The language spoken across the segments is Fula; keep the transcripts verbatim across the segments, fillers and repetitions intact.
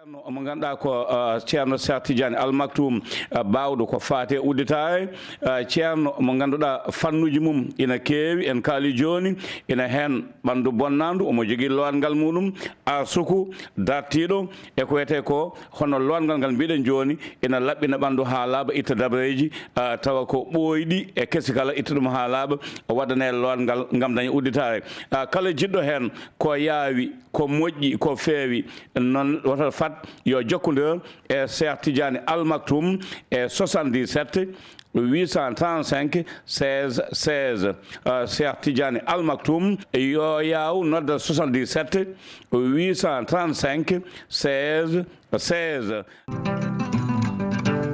Mo ngannduɗaa ko, ah, Ceerno Cheikh Tidiane Al Maktoum, ah, baawɗo ko faati e udditaare, ah, ceerno mo ngannduɗaa fannuuji mum ina keewi, en kaali jooni, ina heen ɓanndu bonnaandu, omo jogii lootngal muɗum, arsuku, dartiiɗo, e ko wiyetee ko hono lootngal ngal mbiɗen jooni, ina laɓɓina ɓanndu haa laaɓa, itta dabareeji, ah, tawa ko ɓooyɗi e kesi kala, itta ɗum haa laaɓa, waɗanee lootngal ngam daña udditaare. Ah, kala jiɗɗo heen ko yaawi, ko moƴƴi, ko feewi, noon woto fat yo jokkondir e Cheikh Tidiane Al Maktoum e soixante-dix-sept huit cent trente-cinq seize seize. Euh, Cheikh Tidiane Al Maktoum, yo yaaw nodda soixante-dix-sept huit cent trente-cinq seize seize.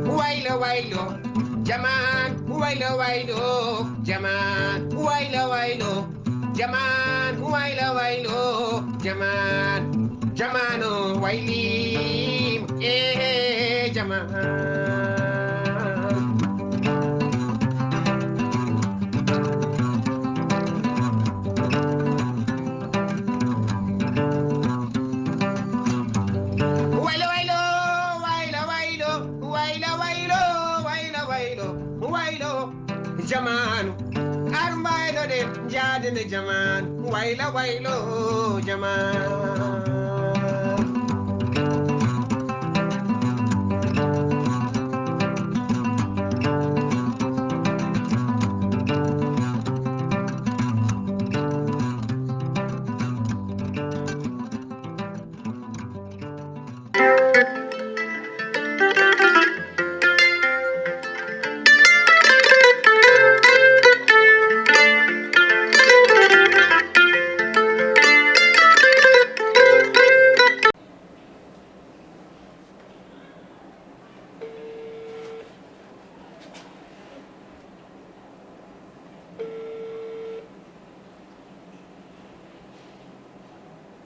Waylo, waylo, jaman, waylo, waylo, jaman, waylo, waylo, jaman, waylo, waylo, jaman, jamano wayli, eh, jaman. Waylo, waylo, waylo, waylo, waylo, waylo, waylo, waylo, waylo, jamanu. Ar mbaylo de, jaade nde jamanu. Waylo, waylo, jamanu.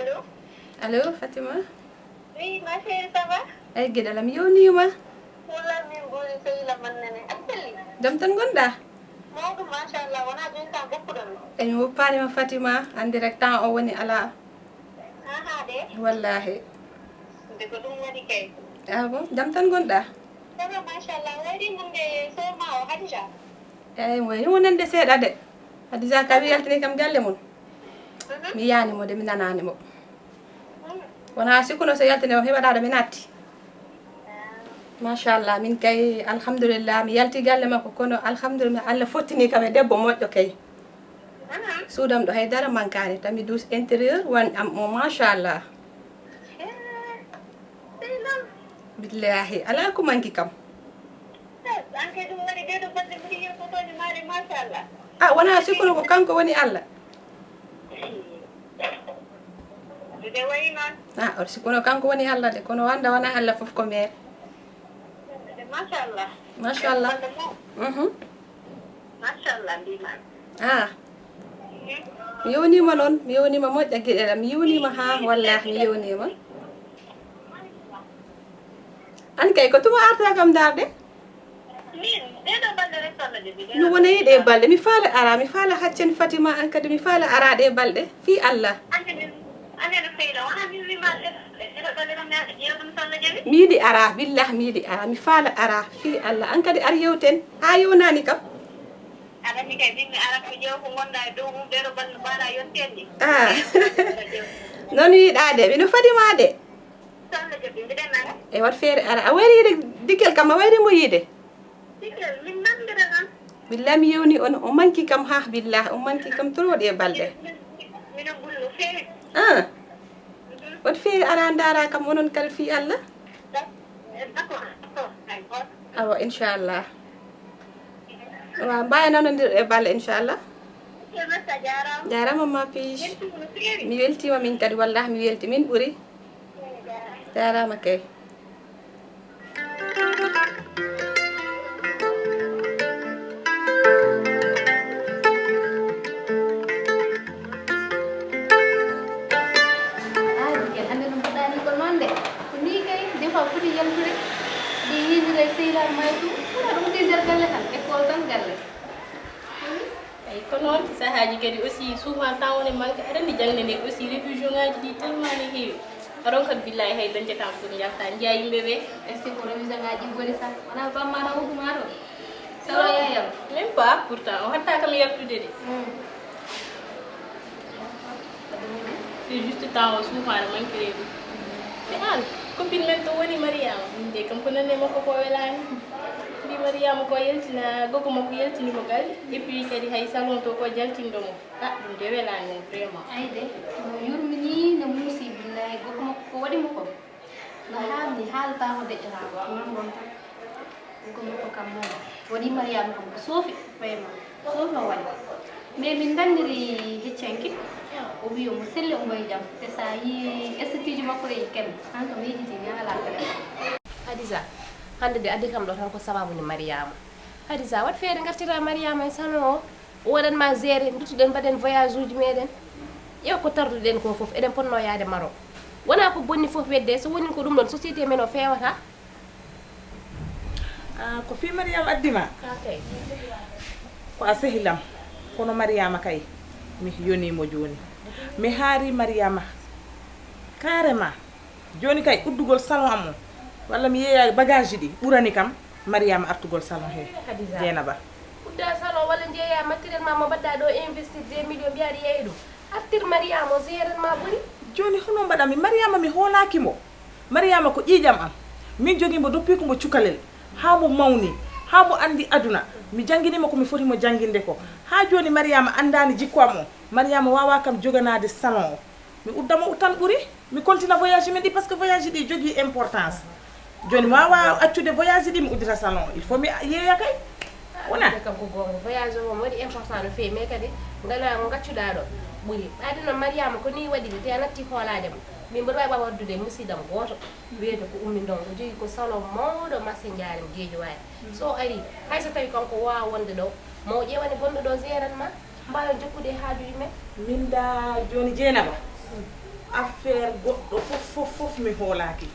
Allo? Allo, Fatima? Oui, ma chérie, ça va? Ay, giɗo am, mi yewniima. Wallah, min ɓuri sehil am Nene. A selli? Jam tan ngonɗaa? Mawɗum, machallah. Wonaa jooni tan ngoppuɗon mi. Eyi, mi woppaani ma, Fatima. Anndi rek, temps o woni alaa. Aha, de. Wallaahi. Nde ko ɗum waɗi kay. Ah bon? Jam tan ngonɗaa? Ça va, machallah. Wayri mun de, sehil ma o, Hadija? Eyi, mo wayri mo nande seeɗa de. Hadija ka wi yaltini kam galle mum. Mhm. Mi yiyaani mo de, mi nanaani mo. Mhm. Wonaa sikkuno so yaltini o heɓataa ɗo mi natti. Ah. Machallah, min kay, alhamdulillah, mi yalti galle makko, kono alhamdulillah, Allah fottini kam e debbo moƴƴo kay. Mhm. Suudu am ɗo hay dara mankaani, tan mi douche intérieur, wan am mo, machallah. Eh, sehil am. Billahi, alaa ko manki kam. Eh, an kay ɗum waɗi ɗee ɗoo balɗe mbiɗi yeewtotooɗe maa ɗe, machallah. Ah, wonaa sikkuno ko kanko woni Allah? Nde wayi noon. Ah, oto sikkuno kanko woni Allah de, kono annda wonaa Allah fof ko meer. Nde machallah. Machallah. Balɗe mo. Mhm. Machallah, mbiimi. Ah. Mi yewniima noon, mi yewniima moƴƴa giɗel am, mi yewniima haa, wallaahi, mi yewniima. An kay, ko tuma arta kam ndaarde? Min, ɗee ɗoo balɗe rek solla de, mi mi wona e ɗee balɗe, mi faala ara, mi faala haccen Fatima, an kadi mi faala ara ɗee balɗe, fii Allah. An kadi, an kadi sehil am, wonaa min wiima ɗee balɗe, ɗee ɗoo balɗe kam mi arta ƴeewa ɗum solla jaɓi. Mi yiɗi ara, billah, mi yiɗi ara, mi faala ara, fii Allah, an kadi ar yewten, haa yewnaani kam. Aɗa anndi kay, min mi arat mi ƴeewa ko ngonɗaa e dow mum, ɓeeɗo balɗe mbaɗa yonteende. Ah. Noon yiɗaa de, mino fadi ma de. So Allah jaɓi, mbiɗen ara. E wat feere ara. A wayri yiide Dikel kam, a wayri mo yiide? Dikel, min nanndira tan. Billahi mi yewni on, o manki kam ha, billahi, o manki kam trop ɗee balɗe. Min, mino ɓuri no feewi. Ah. Wat feere ara ndaara kam onon kadi fii Allah. Awa, inchallah. Wa, mbaawa nanondirde e balɗe, inchallah. Jaaraama ma piis. Mi weltiima min kadi, wallah mi welti, min ɓuri. Jaaraama kay. Ah, Dikel, hannde no mbaɗɗaa ni ko noon de. Ko ni kay, des fois foti yaltude. Ɗi yiwira e sehilaaɓe maa e tout. Wona ɗum woni nder galle tan, école tan galle. Eyi, ko noon, sahaaji kadi aussi, souvent temps o ne manque. Aɗa anndi jaŋde nde aussi, révision ŋaaji ɗi tellement ne heewi. Oɗon kam billahi hay dañjata ko ɗum yalta njiya yimɓe ɓe. Est-ce que ko révision ngaji goni sa wona bamma na hukuma to? Salo yayam. Même pas pourtant o hatta kam yaltude de. C'est juste temps o suufaano manquereeɗum. Mais aan copine men to woni Mariama, min de kam ko nane makko ko welaani. Mbi Mariama ko yaltina gogo makko yaltini mo galle, et puis kadi hay salon to ko jaltinɗo mo. Ah, ɗum de welaani mo vraiment. Ay de, no yurmini, no muusi billahi, gogo makko ko waɗi mo ko. No haamni haalata ko deƴƴata ko noon wonta. Gogo makko kam noon waɗi Mariama kam ko soofi, vraiment soofi o waɗi. Mais min nganndiri heccanki, o wi omo selli omo e jam, te sa yi estituji makko reyi ken han kam yejiti ni ala kala. Hadisa, hannde de addi kam ɗo tan ko sababu ni Mariama. Hadisa, wat feere ngartira Mariama e salon o. O waɗan ma géré, nduttuɗen mbaɗen voyage uji meɗen. Ƴeew ko tarduɗen ko fof, eɗen ponno yaade Maroc. Wona ko bonni fof wedde, so woni ko ɗum ɗon société men o feewata. Ah, ko fii Mariama addi ma? Ko a sehilam. Kono Mariama kay, mi yoni mo jooni. Mi haari Mariama. Carrément. Jooni kay uddugol salon am o walla mi yeeya bagage ji ɗi ɓurani kam Mariama artugol salon he. Hadisa. Jeynaba. Udda salon walla njeeya matériel ma mo mbaɗɗa ɗo investir des millions mbiyaɗa yeeya ɗum. Artir Mariama o jeeran ma ɓuri. Jooni hono mbaɗami Mariama mi hoolaaki mo. Mariama ko ƴiiƴam am. Min jogii mo doppi ko mo cukalel. Haa mo mawni. Haa mo anndi aduna. Mi jannginii mo ko mi foti mo jannginde ko. Haa jooni Mariama anndaani jikku am o. Mariama waawaa kam joganaade salon o. Mi udda mo tan ɓuri. Mi kontina voyage men ɗi parce que voyage ɗi jogii importance. Jooni mi waawaa accude voyage ɗi mi uddita salon il faut mi yeeya kay. Wona kam ko goonga voyage o mo waɗi important no feewi mais kadi ngala mo gaccuɗaa ɗo ɓuri ɓaade noon Mariama ko ni waɗiri te a natti hoolaade mo min mboɗo waawi ɓawa waddude e musidam gooto wiyete ko ummi ndon o jogii ko salon mawɗo marché njaarem geejo waade so o ari hay so tawi kanko waawa wonde ɗo ma o ƴeewani gonɗo ɗo géran ma mbaawen jokkude e haajuuji men. Min da jooni Jeynaba, affaire goɗɗo fof fof fof mi hoolaaki.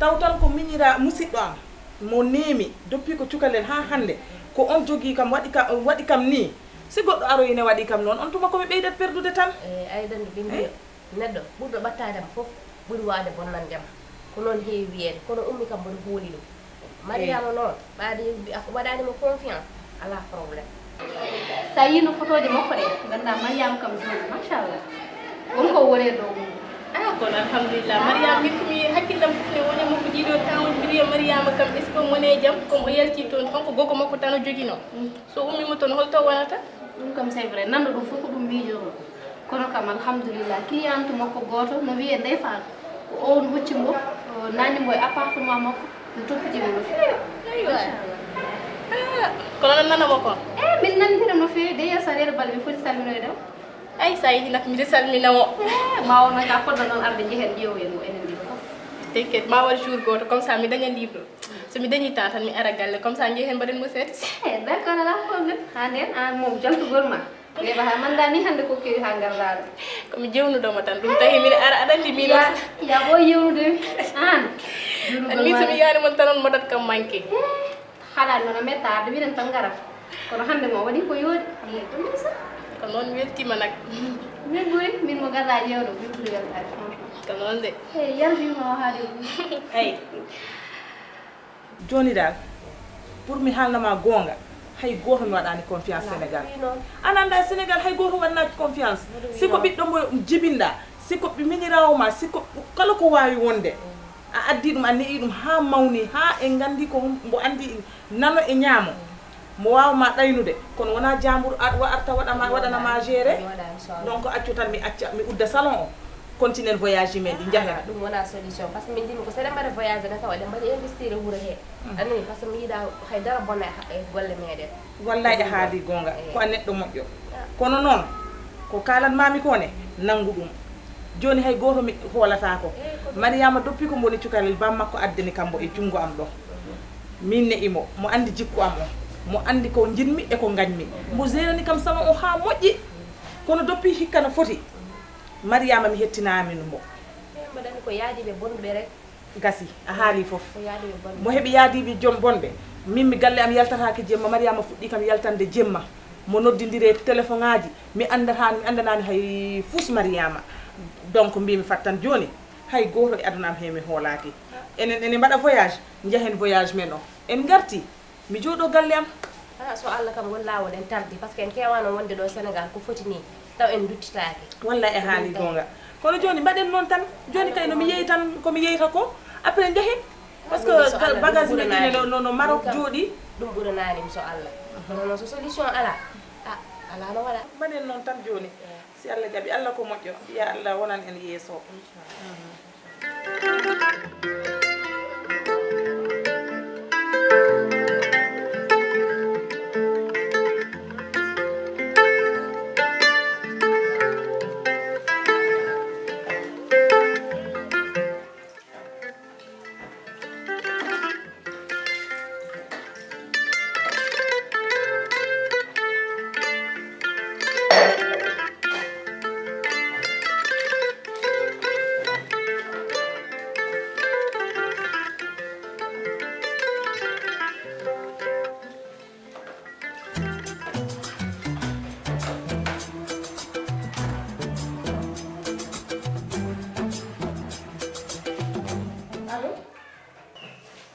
Taw tan ko miñiraa musiɗɗo am mo neemi doppi ko cukalel haa hannde, ko on jogii kam waɗi kam waɗi kam nii. Si goɗɗo aroyi ne waɗi kam noon, on tuma ko mi ɓeydat perdude tan. Eey, aɗa anndi ɓe mbiya neɗɗo ɓurɗo ɓattaade am fof ɓuri waawde bonnande am. Ko noon heewi wiyeede, kono ummi kam mboɗo hooli ɗum. Mariama noon ɓaade waɗaani mo confiance alaa problème. So a yii no fotooje makko ɗe nganndaa Mariama kam jooni machallah won ko woni e dow mum. Ah kono alhamdulillah Mariama min komi hakkillam fof ne woni makko ɗiɗo temps mbiɗo wiya Mariama kam est ce que mone jam comme o yalti toon kanko gogo makko tan o joginoo so ummima toon holto wonata? Ɗum kam c'est vrai nanndo ɗum fof ko ɗum miijotoo. Kono kam alhamdulillah cliente makko gooto no wiyee Ndey Faal ko oon hocci mbo o nanni mbo e appartement makko no toppiti mo no feewi. Machallah. Ah, kono noon nanamo ko e min nanndira no feewi de yasa reere bal mi foti salminoyde o. Ay sa yehi nak mbiɗa salmina mo. Eh, ma o naka podda noon arde njehen ƴeewoyen mo enen ɗiɗo fof. Tinket ma waɗ jour gooto comme ça mi daña libre so mi dañi temps tan mi ara galle comme ça njehen mbaɗen mo seeɗa. Eh, d'accord alaa problème haa ndeen aan moom jaltugol ma. Neɓa ha manda ni hannde ko kewi ha ngardaɗo. Komi jewnuɗoma tan ɗum tahi min ara aɗa andi min ya ɓo yewnude mi an. Min somi yani mon tan on modat kam manqué. Haɗa nono metta arde minen tan ngara. Kono hannde mo waɗi ko yooɗi hannde ɗum sa. Ko noon mi weltima nak. Min ɓuri min mo garɗa ƴewɗo min ɓuri weltade. Ko noon de. Eyi yarbima o haali ɗum. Eyi. Jooni dal pour mi haalna ma goonga, hay gooto mi waɗaani confiance Sénégal. An anndaa Sénégal hay gooto waɗanaaki confiance. Si ko ɓiɗɗo mo jibinɗaa, si ko ɓi- miñiraawo ma, si ko kala ko waawi wonde, a addii ɗum, a ne'ii ɗum haa mawni, haa en nganndii ko hum- mbo anndi nano e ñaamo. Mo waawa ma ɗaynude, kono wonaa jaambur ar- wa arta waɗa ma waɗana ma géré. Donc accu tan mi acca mi udda salon o. Continuen voyage men ɗi njahen. Ɗum wona solution parce que min jimi ko so eɗen mbaɗa voyage ne taw eɗen mbaɗa investir e wuuro he. Anani parce que mi yiɗa haydara bona e golle meɗen. Wallay a haali goonga ko a neɗɗo moƴƴo. Kono noon ko kaalanmami ko ne nanngu ɗum. Jooni hay gooto mi hoolataako. Mariyama doppi ko mboni cukalel bam makko addani kambo e junngo am ɗo. Min ne'i mo mo anndi jikku am o mo anndi ko njiɗmi e ko ngañmi. Mbo gérani kam sama o haa moƴƴi. Kono doppi hikka no foti. Mariyama mi hettinami mo. Mbaɗani ko yaadiɓe bonɓe rek. Gasi a haali fof. Ko yaadiɓe bonɓe. Mo heɓi yaadiɓe joom bonɓe. Min mi galle am yaltatake jemma Mariyama fuɗɗi kam yaltande jemma. Mo noddidire téléphone ngaji mi anndata mi anndanani hay fuus Mariyama. Donc mbimi fattan jooni. Hay gooto e aduna am he mi hoolaaki. Enen ene mbaɗa voyage, njehen voyage men o. En ngarti, mi jooɗo galle am. Ah, so Allah kam ngol laawol en tardi, parce que en keewaano wonde ɗo Sénégal ko foti nii, taw en nduttitaaki. Wallay e haali goonga. Kono jooni mbaɗen noon tan. Jooni kay no mi yehi tan, ko mi yeyta ko. Après njehen. Parce que bagage meɗen ene no, no, no Maroc jooɗi. Ɗum ɓuranaani mi so Allah. Kono noon so solution alaa, ah, alaa no waɗa. Mbaɗen noon tan jooni. Si Allah jaɓi, Allah ko moƴƴo. Ya Allah wonan en yeeso. Allo?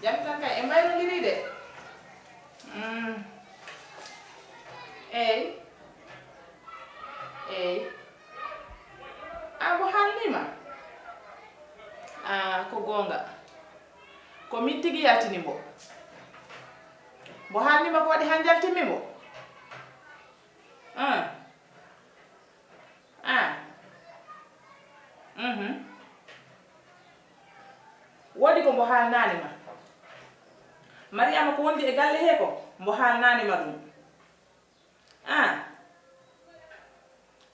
Jam tan kay, en mbayrondiri de. Mm. Eey. Eey. A mbo haalnii ma? A ko goonga. Ko min tigi yaltini mbo. Mbo haalnii ma ko waɗi haa njaltinmi mbo? Ah. Ah. Mhm. Woodi ko mbo haalnaani ma? Mariama ko wondi e galle hee ko mbo haalnaani ma ɗum? Ah.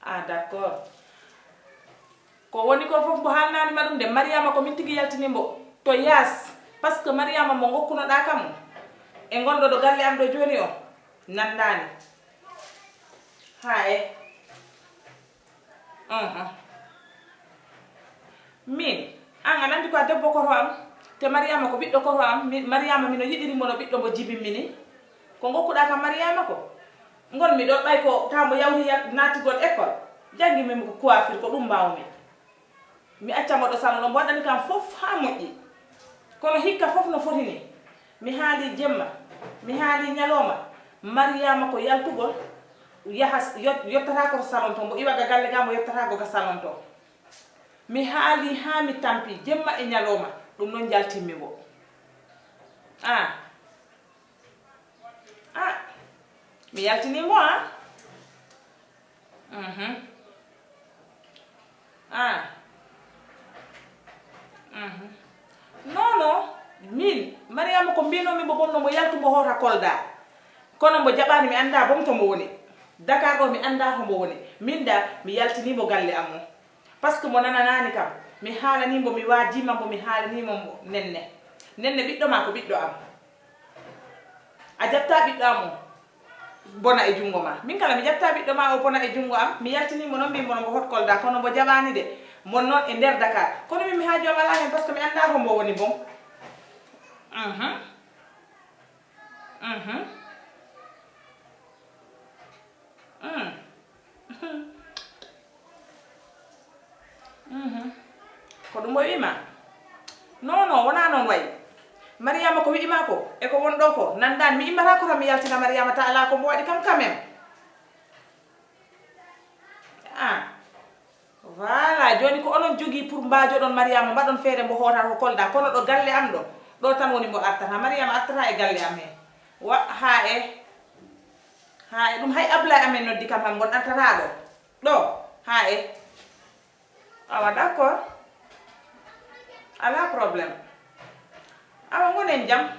Ah, d'accord. Ko woni ko fof mbo haalnaani ma ɗum de, Mariama ko min tigi yaltini mbo to yaas. Parce que Mariama mo ngokkunoɗaa kam e ngonɗo ɗo galle am ɗo jooni o, nanndaani. Haa e. Uhum. Min, aan aɗa anndi ko a debbo koto am, te Mariama ko ɓiɗɗo koto am, mi, Mariama mino yiɗiri mo no ɓiɗɗo mbo jibinmi ni. Ko ngokkuɗaa kam Mariama ko? Ngonmi ɗo ɓay ko taa mbo yawti ya-, naatugol école, jannginmi mo ko coiffure, ko ɗum mbaawmi. Mi acca mo ɗo salon ɗo, mbo waɗani kam fof haa moƴƴi. Kono hikka fof no foti ni. Mi haali jemma, mi haali ñalooma, Mariama ko yaltugol, yaha s-, yot-, yottataako to salon to, mbo iwa ga galle ga, mbo yottataako ga salon to. Mi haali haa mi tampi, jemma e ñalooma, ɗum noon njaltinmi mbo. Ah. Ah. Mi yaltinii mbo, ah. Mhm. Ah. Mhm. Non, non. Min, Mariama ko mbiinoomi mbo bom no mbo yaltu mbo hoota Kolda. Kono mbo jaɓaani, mi anndaa bom to mbo woni. Dakar ɗo mi anndaa to mbo woni. Min da, mi yaltinii mbo galle am o. Parce que mbo nananaani kam. Mi haalanii mbo, mi waajiima mbo, mi haalanii mo mbo nenne. Nenne ɓiɗɗo maa ko ɓiɗɗo am. A jaɓtaa ɓiɗɗo am o bona e junngo maa. Min kala mi jaɓtaa ɓiɗɗo maa o bona e junngo am. Mi yaltinii mo noon, mbiimi mbo no mbo hoot Kolda, kono mbo jaɓaani de. Mon noon e nder Dakar. Kono min mi haaju am alaa heen, parce que mi anndaa to mbo woni mbo. Mhm. Mhm. Mm. Mhm. Ko ɗum o wi'i ma? Non, non, wonaa noon wayi. Mariama ko wi'i ma ko, e ko won ɗo ko, nanndaani. Mi immataako tan mi yaltina Mariama ta alaa ko mbo waɗi kam quand même. Ah. Voilà, jooni ko onon jogii pour mbaajoɗon Mariama, mbaɗon feere mbo hootata ko Kolda, kono ɗo galle am ɗo, ɗo tan woni mbo artata. Mariama artata e galle am he. Wa, haa e, haa e ɗum hay Ablaye amen noddi kam tan mbo artata ɗo. Ɗo, haa e. Awa, d'accord. Alaa problème. Awa, ngonen jam.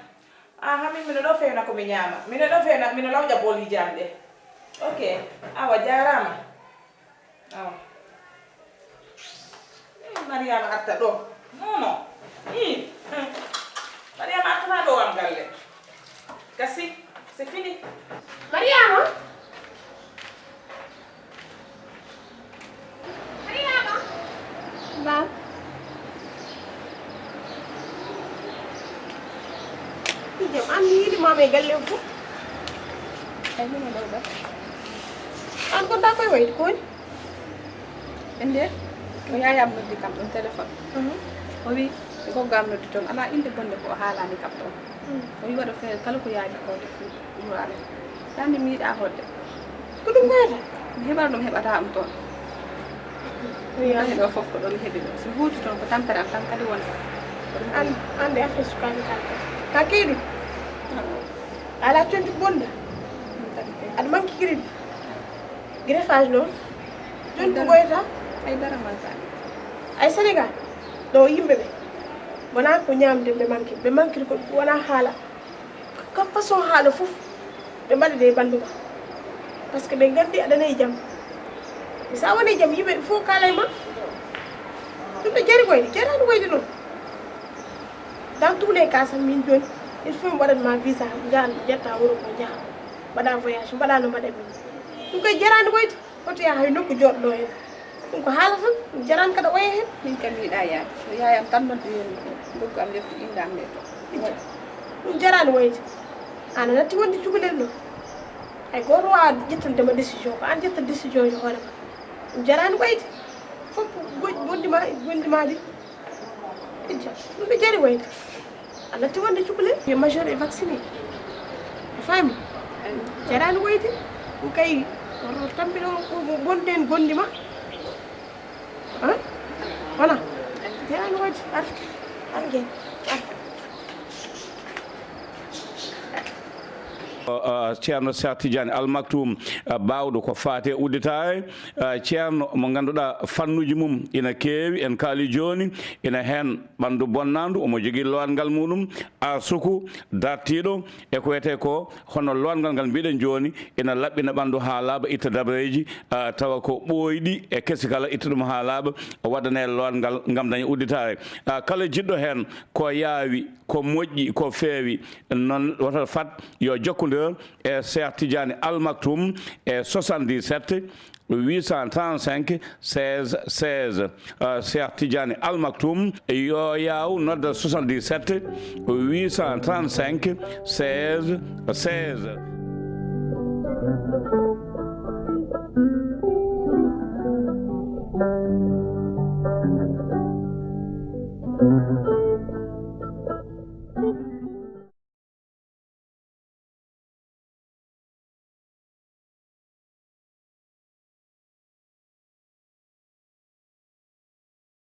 Aha, min mino ɗo fewna ko mi ñaama. Mino ɗo fewna, mino lawƴa booliiji am ɗe. Ok. Awa, jaaraama. Awa. Ih, Mariama arta ɗo. Non, non. Ih, hmm. Mariama artata ɗo am galle. Kasi, c'est fini. Mariama? Mariama? Naam. Jam, an mi yiɗi maama e galle am fof. Ay, mino ɗo ɗo. An kon ta koye wayde koni? E nder? Ko yaayam noddi kam ɗon téléphone. O wi, goggo am noddi toon, alaa innde bonde ko o haalani kam ɗoon. O wi, waɗa feere kala ko yaaji ko def ɗum waala. Tan mi yiɗaa hoɗde. Ko ɗum wayata? Mi heɓata ɗum, heɓata ɗum toon. Tawi ɗo fof ko ɗo mi heɓi ɗum. So mi huuti toon ko tampere am tan kadi woni. An, annde affaire sukaaɓe tan. Ka key ɗum. Alaa conci bonda. Aɗa manque crédit. Greffage noon. Jooni ko ɓooyata? Hay dara mankaani. Ay Sénégal, ɗo yimɓe ɓe, wonaa ko ñaamde ɓe manque, ɓe manquiri ko wonaa haala. Ka façon haala fof, ɓe mbaɗa ɗe e ɓanndu ma. Parce que ɓe nganndi aɗa nayi jam. Sa woni jam, yimɓe fof kaala e ma. Ɗum ɗo jari koyde, jaraani koyde noon. Dans tous les cas, tan min jooni, il faut mi waɗan ma visa, njahan, ƴetta wuro ko njaha. Mbaɗa voyage, mbaɗa no mbaɗa min. Ɗum koye jaraani koyde. Hoto yaha hay nokku jooɗɗo heen. Ɗum ko haala tan, ɗum jaraani kadi waya heen. Min kam mi yiɗaa yaade. So yaayam tan noddi heen, ndoggu am lefti innde am nde to. Ɗum jaraani wayde. Aan a natti wonde cukalel ɗo. Hay gooto waawaa ƴettande ma décision. Ko aan ƴetta décision e hoore ma. Ɗum jaraani wayde. Fof ko gondi ma, gondi ma ɗi. Ijja, ɗum ɓe jari wayde. A natti wonde cukalel, yo majeur e vacciné. A faami? Jaraani wayde. Ɗum kay, woto tampi ɗo, bonde en gondi ma. Hein? Voilà. Jaraani wayde. Ar, ar ngeen. Ar. Uh, Ceerno Cheikh Tidiane Al Maktoum, uh, baawɗo ko faati e udditaare, uh, ceerno mo ngannduɗaa fannuuji mum ina keewi, en kaali jooni, ina heen ɓanndu bonnaandu, omo jogii lootngal muɗum, arsuku dartiiɗo, e ko wiyetee ko hono lootngal ngal mbiɗen jooni, ina laɓɓina ɓanndu haa laaɓa, itta dabareeji, uh, tawa ko ɓooyɗi e kesi kala, itta ɗum haa laaɓa, waɗanee lootngal ngam daña udditaare. Uh, kala jiɗɗo heen ko yaawi, ko moƴƴi, ko feewi, noon woto fat yo jokkondir e Cheikh Tidiane Al Maktoum e soixante-dix-sept huit cent trente-cinq seize seize. Uh, Cheikh Tidiane Al Maktoum, yo yaaw nodda soixante-dix-sept huit cent trente-cinq seize seize.